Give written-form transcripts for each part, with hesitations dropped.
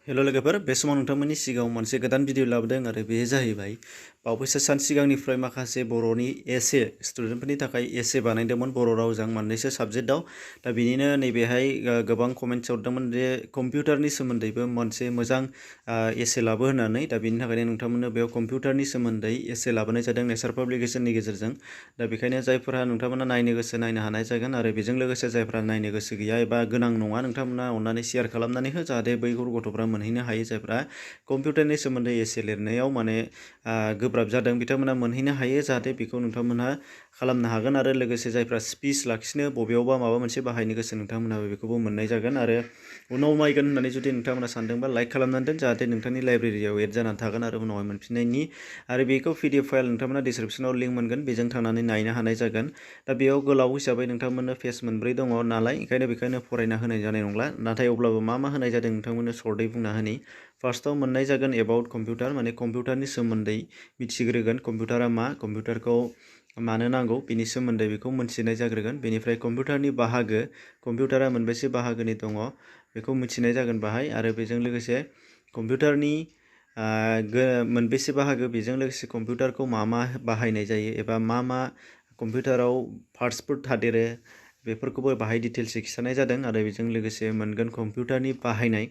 हेल' लोगोफोर बे समाव नोंथांमोननि सिगाङाव मोनसे गोदान भिडिअ लाबोदों आरो बेयो जाहैबाय बावैसो सान सिगांनिफ्राय माखासे बर'नि एसे स्टुडेन्टफोरनि थाखाय एसे बानायदोंमोन बर' रावजों मोननैसो साबजेक्टआव दा बिनिनो नैबेहाय गोबां कमेन्ट्स हरदोंमोन जे कम्पिउटारनि सोमोन्दैबो मोनसे मोजां एसे लाबो होननानै दा बिनि थाखायनो नोंथांमोननो बेयाव कम्पिउटारनि सोमोन्दै एसे लाबोनाय जादों नेचार पाब्लिकेशननि गेजेरजों दा बेखायनो जायफोरा नोंथांमोना नायनो गोसो नायनो हानाय जागोन आरो बेजों लोगोसे जायफोरा नायनो गोसो गैया एबा गोनां नङा नोंथांमोना अननानै शेयार खालामनानै हो जाहाथे बैफोर गथ'फ्रा मोनहैनो हायो जायफ्रा कम्पिउटारनि सोमोन्दै एसे लिरनायाव माने गोब्राब जादों बिथांमोना मोनहैनो हायो जाहाथे बेखौ नोंथांमोनहा खालामनो हागोन आरो लोगोसे जायफ्रा स्पिच लाखिनो बबेयावबा माबा मोनसे बाहायनो गोसो नोंथांमोनहाबो बेखौबो मोननाय जागोन आरो उनाव नायगोन होननानै जुदि नोंथांमोना सानदोंबा लाइक खालामनानै दोन जाहाथे नोंथांनि लाइब्रेरियाव एड जानानै थागोन आरो उनावहाय मोनफिननायनि आरो बेखौ पिडिएफ फाइल नोंथांमोना डिसक्रिपसनाव लिंक मोनगोन बेजों थांनानै नायनो हानाय जागोन दा बेयाव गोलाव हिसाबै नोंथांमोननो पेज मोनब्रै दङ नालाय बेखायनो फरायना होनाय जानाय नंला नाथाय अब्लाबो मा होनाय जादों नोंथांमोननो सर्टै बुंना होनि फार्स्टआव मोननाय जागोन एबाउट कम्पिउटार माने कम्पिउटारनि सोमोन्दै मिथिग्रोगोन कम्पिउटारा मा कम्पिउटारखौ मानो नांगौ बिनि सोमोन्दै बेखौ मिथिनाय जाग्रोगोन बेनिफ्राय कम्पिउटारनि बाहागो कम्पिउटारा मोनबेसे बाहागोनि दङ बेखौ मिथिनाय जागोन बाहाय आरो बेजों लोगोसे कम्पिउटारनि मोनबेसे बाहागो बेजों लोगोसे कम्पिउटारखौ मा बाहायनाय जायो एबा मा कम्पिउटाराव पार्ट्सफोर थादेरो बेफोरखौबो बाहाय डिटेल्सै खिन्थानाय जादों आरो बेजों लोगोसे मोनगोन कम्पिउटारनि बाहायनाय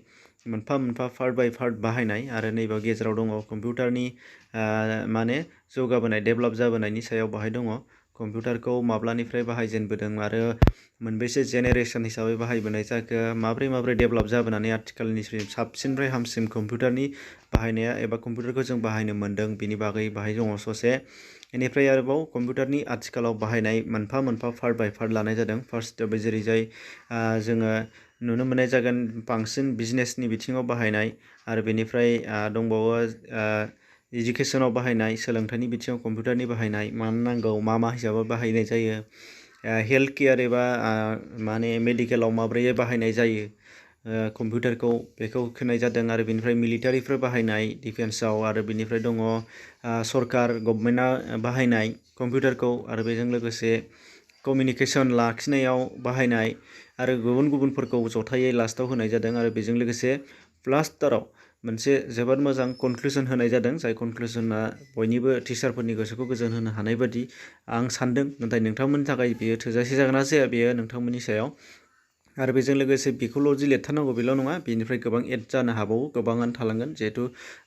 मोनफा मोनफा पार्ट बाय पार्ट बाहायनाय आरो नैबेयाव गेजेराव दङ कम्पिउटारनि माने जौगाबोनाय डेभेलप जाबोनायनि सायाव बाहाय दङ कम्पिउटारखौ माब्लानिफ्राय बाहायजेनबोदों आरो मोनबेसे जेनेरेसन हिसाबै बाहायबोनाय जाखो माब्रै डेभेलप जाबोनानै आथिखालनिफ्राय साबसिननिफ्राय हामसिन कम्पिउटारनि बाहायनाया एबा कम्पिउटारखौ जों बाहायनो मोन्दों बिनि बागै बाहाय दङ ससे बेनिफ्राय आरोबाव कम्पिउटारनि आथिखालाव बाहायनाय मोनफा मोनफा पार्ट बाय पार्ट लानाय जादों फार्स्ट जेरैजाय जोङो नुनो मोननाय जागोन बांसिन बिजनेसनि बिथिङाव बाहायनाय आरो बेनिफ्राय दंबावो इडुकेसनाव बाहायनाय सोलोंथाइनि बिथिङाव कम्पिउटारनि बाहायनाय मानो नांगौ मा हिसाबै बाहायनाय जायो हेल्थ केयार एबा माने मेडिकेलाव माब्रैयै बाहायनाय जायो कम्पिउटारखौ बेखौ खोनाय जादों आरो बेनिफ्राय मिलिटारिफोर बाहायनाय डिफेन्सआव आरो बेनिफ्राय दङ सरकार गभर्नमेन्टआ बाहायनाय कम्पिउटारखौ आरो बेजों लोगोसे कमिउनिकेसन लाखिनायाव बाहायनाय आरो गुबुनफोरखौ जथायै लास्टआव होनाय जादों आरो बेजों लोगोसे प्लास्टाराव मोनसे जोबोद मोजां कनक्लुसन होनाय जादों जाय कनक्लुसना बयनिबो टिचारफोरनि गोसोखौ गोजोन होनो हानाय बादि आं सानदों नाथाय नोंथांमोननि थाखाय बेयो थोजासे जागोन ना जाया बेयो नोंथांमोननि सायाव आरो बेजों लोगोसे बेखौल' जि लिरथारनांगौ बेल' नङा बेनिफ्राय गोबां एड जानो हाबावो गोबाङानो थालांगोन जिहेथु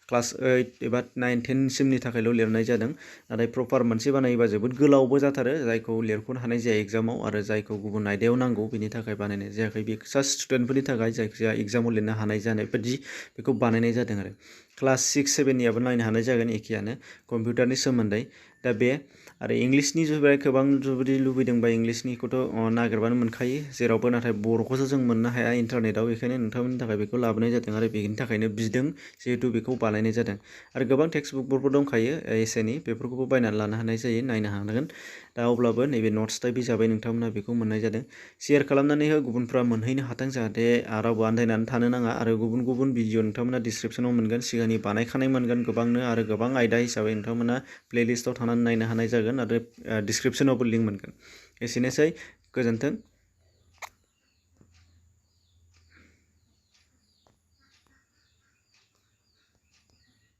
क्लास 8 एबा 9, 10 सिमनि थाखायल' लिरनाय जादों नाथाय प्रपार मोनसे बानायोबा जोबोद गोलावबो जाथारो जायखौ लिरख'नो हानाय जाया एग्जामाव आरो जायखौ गुबुन आयदायाव नांगौ बेनि थाखाय बानायनाय जायाखै बे जास्ट स्टुडेन्टफोरनि थाखाय जायखिजाया एग्जामाव लिरनो हानाय जानाय बायदि बेखौ बानायनाय जादों आरो क्लास 6, 7नियाबो नायनो हानाय जागोन एखेयानो कम्पिउटारनि सोमोन्दै दा बे आरो इंलिसनि जुदि गोबां जुदि लुबैदोंबा इंलिसनिखौथ' नागिरबानो मोनखायो जेरावबो नाथाय बर'खौसो जों मोननो हाया इन्टारनेटआव बेखायनो नोंथांमोननि थाखाय बेखौ लाबोनाय जादों आरो बेनि थाखायनो बिदों जिहेथु बेखौ बानायनाय जादों आरो गोबां टेक्स्ट बुकफोरबो दंखायो एसेनि बेफोरखौबो बायनानै लानो हानाय जायो नायनो हागोन दा अब्लाबो नैबे नट्स टाइप हिसाबै नोंथांमोना बेखौ मोननाय जादों शेयार खालामनानै हो गुबुनफ्रा मोनहैनो हाथों जाहाथे रावबो आन्दायनानै थानो नाङा आरो गुबुन भिडिअ नोंथांमोना डिसक्रिपसनाव मोनगोन सिगांनि बानायखानाय मोनगोन गोबांनो आरो गोबां आयदा हिसाबै नोंथांमोना प्लेलिस्टआव थांनानै नायनो हानाय जागोन आरो डिसक्रिपसनावबो लिंक मोनगोन एसेनोसै गोजोन्थों